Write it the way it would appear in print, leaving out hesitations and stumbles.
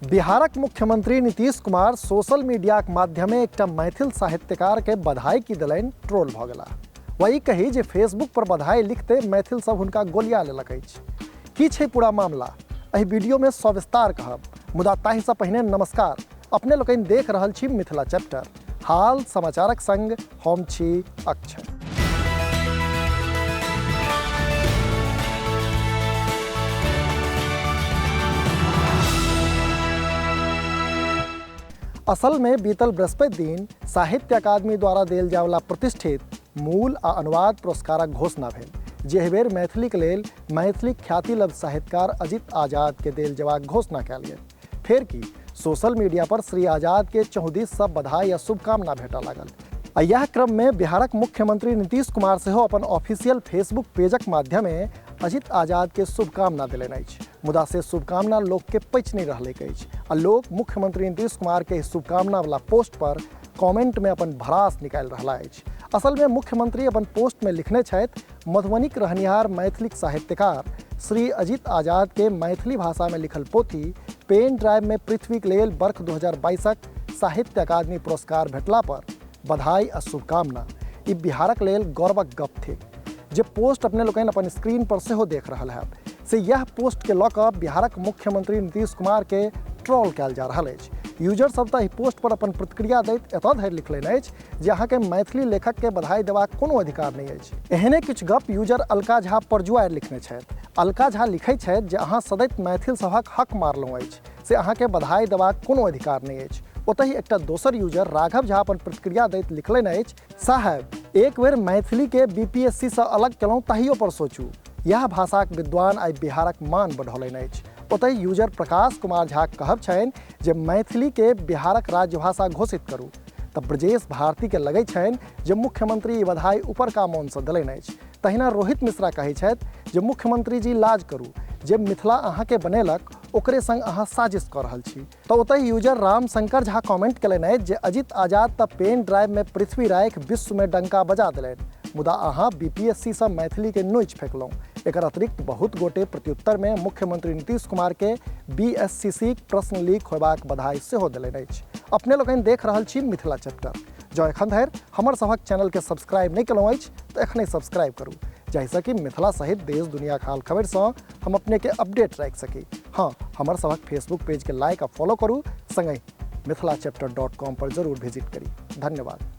बिहारक मुख्यमंत्री नीतीश कुमार सोशल मीडियाक माध्यमे एकटा मैथिल साहित्यकार के बधाई की देलनि ट्रोल भऽ गेलाह। वा ई कही जे फेसबुक पर बधाई लिखते मैथिल सब हुनका गोलिया लेलक अछि। की छै पूरा मामला, एहि वीडियो में सविस्तार कहब, मुदा ताहि सँ पहिने नमस्कार। अपने लोकनि देख रहल छी मिथिला चैप्टर, हाल समाचारक संग हम छी अक्षय। असल में बीतल बृहस्पति दिन साहित्य अकादमी द्वारा देल जायवला प्रतिष्ठित मूल आ अनुवाद पुरस्कारक घोषणा भेल, जे एहि बेर मैथिलीक लेल मैथिलीक ख्यातिलब्ध साहित्यकार अजित आजाद के देल जेबाक घोषणा कयल गेल। फेर की, सोशल मीडिया पर श्री आजाद के चहुदिस सँ बधाई आ शुभकामना भेटऽ लागल। आ इएह क्रम में बिहारक मुख्यमंत्री नीतीश कुमार सेहो अपन ऑफिशियल फेसबुक पेजक माध्यमे अजित आजाद के शुभकामना देलनि अछि। मुदा से शुभकामना लोक के पचि नहि रहलैक अछि आ लोक मुख्यमंत्री नीतीश कुमार के शुभकामना वाला पोस्ट पर कमेंट में अपन भड़ास निकालि रहला अछि। असल में मुख्यमंत्री अपन पोस्ट में लिखने छथि, मधुबनीक रहनिहार मैथिलीक साहित्यकार श्री अजित आजाद के मैथिली भाषा में लिखल पोथी पेन ड्राइव में पृथ्वीक लेल बर्ख 2022 साहित्य अकादमी पुरस्कार भेटला पर बधाई आ शुभकामना। ई बिहारक लेल गौरवक गप थिक। जे पोस्ट अपने लोकनि अपन स्क्रीन पर सेहो देख रहल हैब, से यह पोस्ट के लऽ कऽ बिहारक मुख्यमंत्री नीतीश कुमार के ट्रोल कयल जा रहल अछि। यूजर सब तऽ एहि पोस्ट पर अपन प्रतिक्रिया दैत एतऽ धरि लिखलनि अछि जे अहाँके मैथिली लेखक के बधाई देबाक कोनो अधिकार नहि अछि। एहने किछु गप यूजर अलका झा परजुआर लिखने छथि। अलका झा लिखै छथि जे अहाँ सदैत मैथिल सभक हक मारलहुँ अछि, से अहाँके बधाई देबाक कोनो अधिकार नहि अछि। ओतहि एकटा दोसर यूजर राघव झा अपन प्रतिक्रिया दैत लिखलनि अछि, साहेब, एक बेर मैथिली के बीपीएससी सँ अलग केलहुँ ताहियो पर सोचू। यैह भाषाक विद्वान आइ बिहारक मान बढ़ौलनि अछि। ओतहि यूजर प्रकाश कुमार झाक कहब छनि जे मैथिली के बिहारक राज्यभाषा घोषित करू। तऽ ब्रजेश भारती के लगै छनि जे मुख्यमंत्री ई बधाई उपरका मोन सँ देलनि अछि। तहिना रोहित मिश्रा कहै छथि जे मुख्यमंत्री जी लाज करू, जे मिथिला अहाँके बनेलक ओकरे संग अहाँ साजिश कऽ रहल छी। तऽ ओतहि यूजर रामशंकर झा कमेंट केलनि अछि जे अजित आजाद तऽ पेन ड्राइव में पृथ्वी राखि विश्व में डंका बजा देलनि, मुदा अहाँ बीपीएससी सँ मैथिली के नोचि फेकलहुँ। एकर अतिरिक्त बहुत गोटे प्रत्युत्तर में मुख्यमंत्री नीतीश कुमार के बीएससीसी प्रश्न लीक होयबाक बधाई सेहो देलनि अछि। अपने लोकनि देख रहल छी मिथिला चैप्टर। जँ एखन धरि हमर सभक चैनल के सब्सक्राइब नहि केलहुँ अछि तऽ एखने सब्सक्राइब करू, जाहिसँ कि मिथिला सहित देश दुनियाक हाल खबरिसँ हम अपने के अपडेट राखि सकी। हाँ, हमर सभक फेसबुक पेज के लाइक आ फॉलो करू, संगहि मिथिला चैप्टर.com पर जरूर विजिट करी। धन्यवाद।